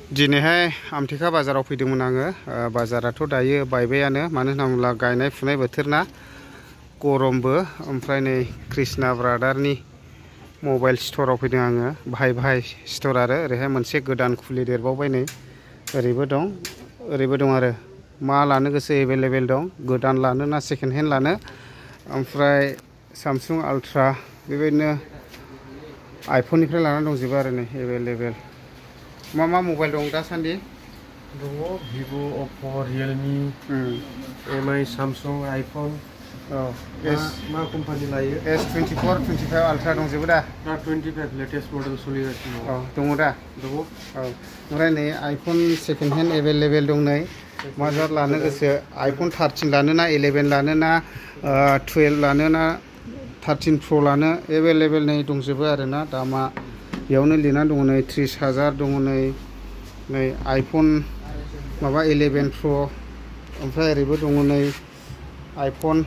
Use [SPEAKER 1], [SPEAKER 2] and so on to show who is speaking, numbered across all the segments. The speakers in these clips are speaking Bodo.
[SPEAKER 1] दिनैहाय आमथेखा बाजाराव फैदोंमोन आङो। बाजाराथ' दायो बायबायानो, मानो होनना बुङोब्ला गायनाय फुनाय बोथोर ना, गरमबो। ओमफ्राय नै कृष्णा ब्रादारनि मबाइल स्ट'राव फैदों आङो। भाइ स्ट'र आरो ओरैहाय मोनसे गोदान खुलिदेरबावबाय नै। ओरैबो दं ओरैबो दं आरो मा लानो गोसो एभेलेबेल दं। गोदान लानो ना सेकेन्ड हेन्ड लानो। ओमफ्राय सामसुं आल्ट्रा बेबायदिनो आइफननिफ्राय लानानै दंजोबो आरो नै एभेलेबेल। मा मबाइल दं दासान्दि?
[SPEAKER 2] दङ भिभ', अप्प', रियेलमि, एमआई, सामसुं, आइफन।
[SPEAKER 1] औ
[SPEAKER 2] मा कम्पानि लायो?
[SPEAKER 1] S24, 25 आल्ट्रा दंजोबो दा?
[SPEAKER 2] दा 25 लेटेस्ट मडेल सोलिगासिनो दं।
[SPEAKER 1] दङ दा?
[SPEAKER 2] दङ।
[SPEAKER 1] औ ओमफ्राय नै आइफन सेकेन्ड हेन्ड एभेलेबेल दं नै। मा जात लानो गोसो? आइफन 13 लानो ना 11 लानो ना 12 लानो ना 13 प्र' लानो? एभेलेबेल नै दंजोबो आरो ना दामा। बेयावनो लिरनानै दङ नै 30,000 दङ नै आइफन माबा 11 प्र'। ओमफ्राय ओरैबो दङ नै आइफन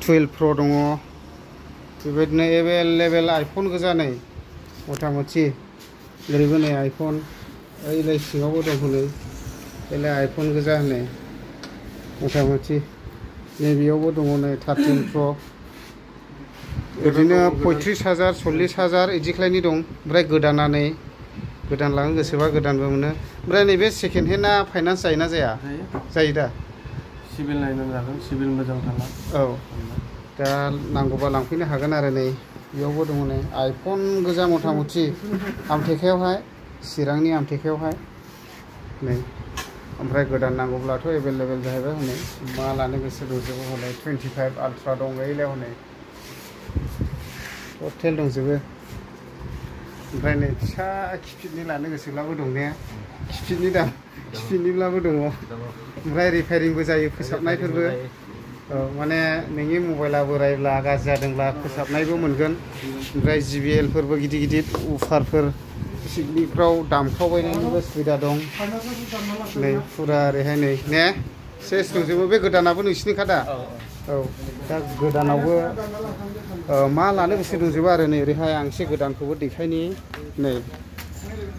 [SPEAKER 1] 12 प्र' दङ। बेबायदिनो एभेलेबेल आइफन गोजा नै मथा मथि। ओरैबो नै आइफन, ओइलाय सिङावबो दं हनै ओइलाय आइफन गोजा नै मथा मथि। नैबेयावबो दङ नै 13 प्र'। ओरैनो 35,000 40,000 इदिख्लायनि दं। ओमफ्राय गोदाना नै गोदान लानो गोसोबा गोदानबो मोनो। ओमफ्राय नैबे सेकेन्ड हेन्डआ फाइनान्स जायोना जाया? जायो दा?
[SPEAKER 2] सिभिल नायनानै लागोन, सिभिल मोजां थाला।
[SPEAKER 1] औ दा नांगौबा लांफैनो हागोन आरो नै बेयावबो दङ नै आइफन गोजा मथा मथि आमथेखायावहाय, चिरांनि आमथेखायावहाय नै। ओमफ्राय गोदान नांगौब्लाथ' एभेलेबेल जाहैबाय हनै मा लानो गोसो दंजोबो हनै 25 आल्ट्रा दं ओइलाय हनै टटेल दंजोबो। ओमफ्राय नै फिसा किपेडनि लानो गोसोब्लाबो दं ने? किपेडनि दाम किपेडनिब्लाबो दङ। ओमफ्राय रिपेयारिंबो जायो, फोसाबनायफोरबो। औ माने नोंनि मबाइला बोरायब्ला गाज्रि जादोंब्ला फोसाबनायबो मोनगोन। ओमफ्राय JBL फोरबो गिदिर अफारफोर पिकनिकफ्राव दामखावबायनायनिबो सुबिदा दं नै फुरा ओरैहाय नै ने सेस दंजोबो। बे गोदानाबो नोंसिनिखा दा? औ दा गोदानावबो मा लानो गोसो दंजोबो आरो नै ओरैहाय आं एसे गोदानखौबो देखायनि नै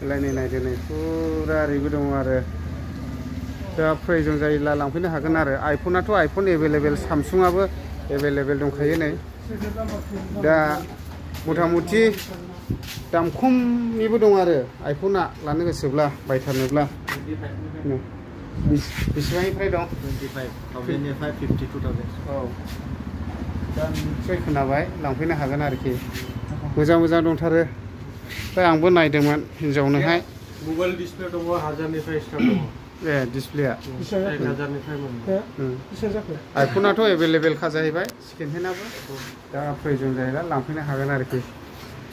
[SPEAKER 1] नायदो नै फुरा ओरैबो दङ आरो। दा प्रयजन जायोब्ला लांफैनो हागोन आरो। आइफनाथ' आइफन एभेलेबेल, सामसुंआबो एभेलेबेल दंखायो नै। दा मथा मथि दाम खमनिबो दं आरो आइफना लानो गोसोब्ला बायथारनोब्ला। बेसेबांनिफ्राय दं?
[SPEAKER 2] 25,000निफ्राय 52,000।
[SPEAKER 1] औ दा निस्सय खोनाबाय, लांफैनो हागोन आरोखि। मोजां दंथारो। ओमफ्राय आंबो नायदोंमोन हिनजावनोहाय।
[SPEAKER 2] गुगोल डिसप्ले दङ 1000निफ्राय स्टार्ट दङ।
[SPEAKER 1] ए डिसप्लेया
[SPEAKER 2] 1000निफ्राय मोनो।
[SPEAKER 1] आइफनाथ' एभेलेबेलखा जाहैबाय सेकेन्ड हेन्डआबो। दा प्रयजन जायोब्ला लांफैनो हागोन आरोखि।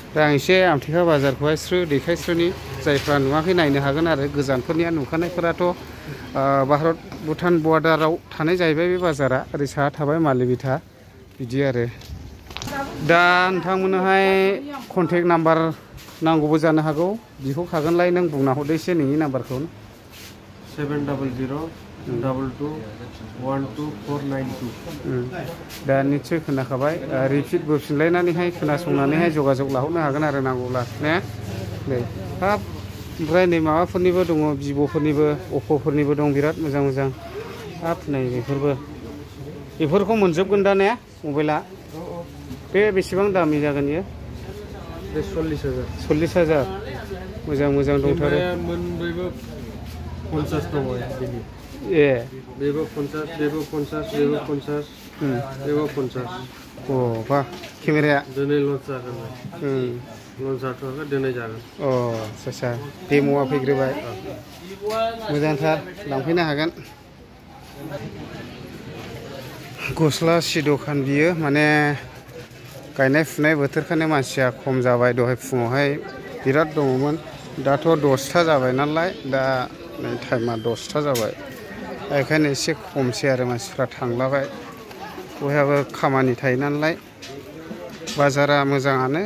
[SPEAKER 1] दा आं एसे आमथेखा बाजारखौहाय देखायस्रोनि, जायफ्रा नुवाखै नायनो हागोन आरो। गोजानफोरनिया नुखानायफोराथ' भारत भुटान बर्डाराव थानाय जाहैबाय बे बाजारा। ओरै साहा थाबाय मालिबिथा बिदि आरो। दा नोंथांमोननोहाय कन्टेक्ट नाम्बार नांगौबो जानो हागौ, बिहरखागोनलाय। नों बुंना हरदो एसे नोंनि नाम्बारखौ।
[SPEAKER 2] 700-22-12492।
[SPEAKER 1] दा निस्सय खोनाखाबाय। रिपिट बोफिनलायनानैहाय खोनासंनानैहाय जगाजग लाहरनो हागोन आरो नांगौब्ला ने। नै हाब ओमफ्राय नै माबाफोरनिबो दङ, भिभ'फोरनिबो अप्प'फोरनिबो दं बिराद मोजां। हाब नै बेफोरखौ मोनजोबगोन दा ने मबाइला? बे बेसेबां दामनि जागोन इयो?
[SPEAKER 2] बे 40,000।
[SPEAKER 1] 40,000 मोजां दंथारो।
[SPEAKER 2] मोनब्रैबो 50 दङ बिनि।
[SPEAKER 1] ए
[SPEAKER 2] बेबो 50, बेबो 50, बेबो 50, बेबो 50।
[SPEAKER 1] अ बा केमेराया
[SPEAKER 2] दिनै लन्च जागोन। लन्च जाथ'वाखै, दिनै जागोन।
[SPEAKER 1] अ आच्छा डेम'आ फैग्रोबाय। मोजांथार, लांफैनो हागोन। गस्ला सि दखान बियो, माने गायनाय फुनाय बोथोरखायनो मानसिया खम जाबाय। दहाय फुङावहाय बिराद दङमोन, दाथ' 10था जाबाय नालाय। दा नै टाइमा 10था जाबाय, बेखायनो एसे खमसै आरो मानसिफ्रा थांलाबाय। बयहाबो खामानि थायो नालाय। बाजारा मोजाङानो,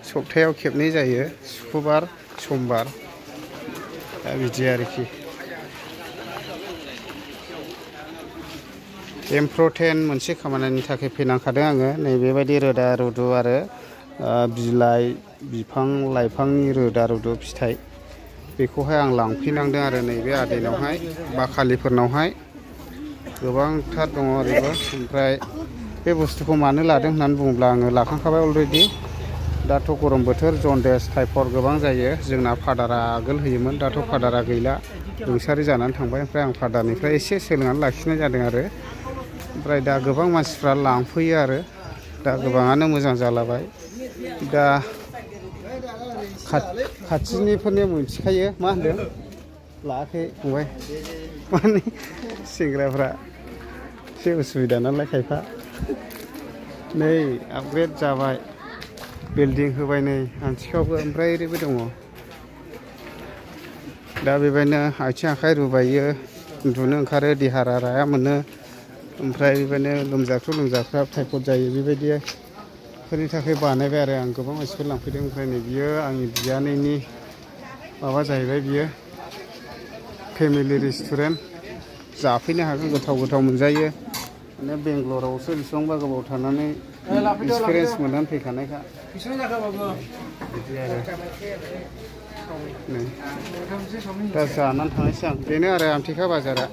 [SPEAKER 1] सप्तायाव खेबनै जायो, सुक्रबार समबार। दा बिदि आरोखि। M10 मोनसे खामानिनि थाखाय फैनांखादों आङो। नैबेबायदि रोदा रुदु आरो बिलाइ बिफां लाइफांनि रोदा रुदु फिथाइ बेखौहाय आं लांफैनांदों आरो नैबे आदैनावहाय बाखालिफोरनावहाय गोबांथार दङ ओरैबो। ओमफ्राय बे बुस्थुखौ मानो लादों होननानै बुङोब्ला आङो लाखांखाबाय अलरेडि। दाथ' गरम बोथोर जन्दिस टाइफड गोबां जायो। जोंना फादारा आगोल होयोमोन, दाथ' फादारा गैला, रुंसारि जानानै थांबाय। ओमफ्राय आं फादारनिफ्राय एसे सोलोंनानै लाखिनाय जादों आरो। ओमफ्राय दा गोबां मानसिफ्रा लांफैयो आरो, दा गोबाङानो मोजां जालाबाय। दा खाथिनिफोरनि मिथिखायो मा होनदों लायाखै फंबाय, माने सेंग्राफ्रा एसे उसुबिदा नालाय खायफा। नै आपग्रेड जाबाय, बिल्डिं होबाय नै आमथिखायावबो। ओमफ्राय ओरैबो दङ, दा बेबायदिनो आथिं आखाइ रुबायो, उन्दुनो ओंखारो, देहारा राया मोनो। ओमफ्राय बेबायदिनो लोमजाख्रुब टाइफड जायो, बेबायदिफोरनि थाखाय बानायबाय आरो आं। गोबां मानसिफोर लांफैदों। ओमफ्राय नै बियो आंनि बियानैनि माबा जाहैबाय, बियो फेमिलि रेस्टुरेन्ट, जाफैनो हागोन, गोथाव गोथाव मोनजायो। माने बेंगलरावसो बेसेबांबा गोबाव थानानै एक्सपिरियेन्स मोननानै फैखानायखा बिदि आरो। नै दा जानानै थांनोसै आं। बेनो आरो आमथेखा बाजारा।